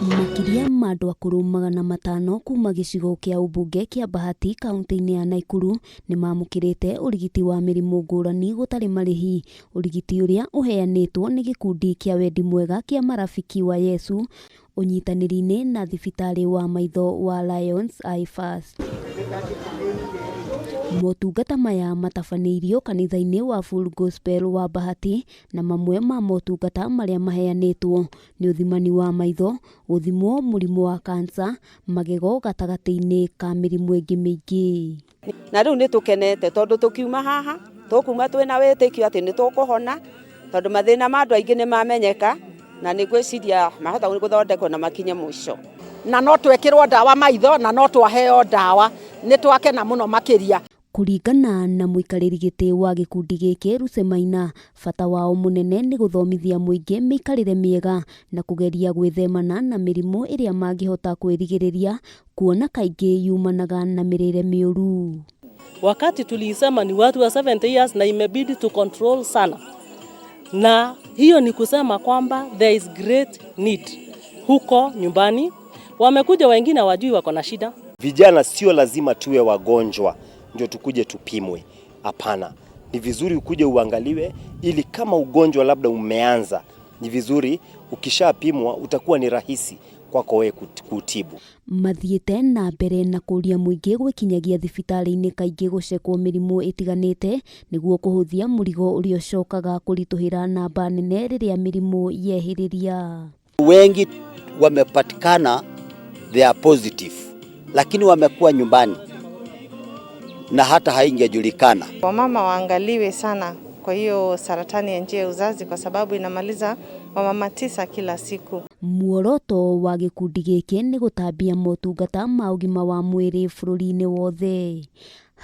Makĩria ma andũ akũrũ 500 kuma gĩcigo kĩa ũmbunge kĩa Bahati kaunti-inĩ ya Naikuru nĩ mamũkĩrĩte ũrigiti wa mĩrimũ ngũrani gũtarĩ marĩhi. Ũrigiti ũrĩa ũheanĩtwo nĩ gĩkundi kĩa wendi mwega kĩa Marafiki wa Yesu ũnyitanĩri-inĩ na thibitarĩ wa maitho wa Lions Eye First. Motungata maya matabanĩirio kanitha-inĩ wa Full Gospel wa Bahati na mamwe ma motungata marĩa maheanĩtwo nĩ ũthimani wa maitho, gũthimwo mũrimũ wa kansa, magego gatagatĩ-inĩ ka mĩrimũ ĩngĩ mĩingĩ. Na rĩu nĩ tũkenete tondũ tũkiuma haha tũkuma twĩna wĩtĩkio atĩ nĩ tũkũhona, tondũ mathĩna ma andũ aingĩ nĩ mamenyeka na nĩ ngwĩciria mahota gũthondekwo na makinye mũico. Na no twekĩrwo ndawa maitho na no twaheo ndawa, nĩ twakena mũno makĩria. Kũringana na mũikarĩri gĩtĩ wa gĩkundi gĩkĩ Lucy Maina, bata wao mũnene nĩ gũthomithia mũingĩ mĩikarĩre mĩega na kũgeria gwĩthemana na mĩrimũ ĩrĩa mangĩhota kwĩrigĩrĩria kuona kaingĩ yumanaga na mĩrĩre mĩũru. Wakati tuliisema ni watu wa 70 years na imebidi tu control sana, na hiyo ni kusema kwamba there is great need huko nyumbani. Wamekuja wengine hawajui wako na shida. Vijana sio lazima tuwe wagonjwa ndio tukuje tupimwe. Hapana, ni vizuri ukuje uangaliwe, ili kama ugonjwa labda umeanza, ni vizuri ukishapimwa utakuwa ni rahisi kwako wewe kutibu. Mathiĩte na mbere na kũria mũingĩ gwĩkinyagia thibitarĩ-inĩ kaingĩ gũcekwo mĩrimũ ĩtiganĩte nĩguo kũhũthia mũrigo ũrĩa ũcokaga kũritũhĩra namba nene rĩrĩa mĩrimũ yehĩrĩria. Wengi wamepatikana they are positive, lakini wamekuwa nyumbani na hata haingejulikana. Wamama waangaliwe sana kwa hiyo saratani ya njia ya uzazi kwa sababu inamaliza wamama 9 kila siku. Muoroto wa gĩkundi gĩkĩ nĩ gũtambia motungata ma ũgima wa mwĩrĩ bũrũri-inĩ wothe.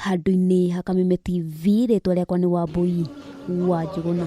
Handũ-inĩ ha Kameme TV, rĩtwa rĩakwa nĩ Wambui wa Njũgũna.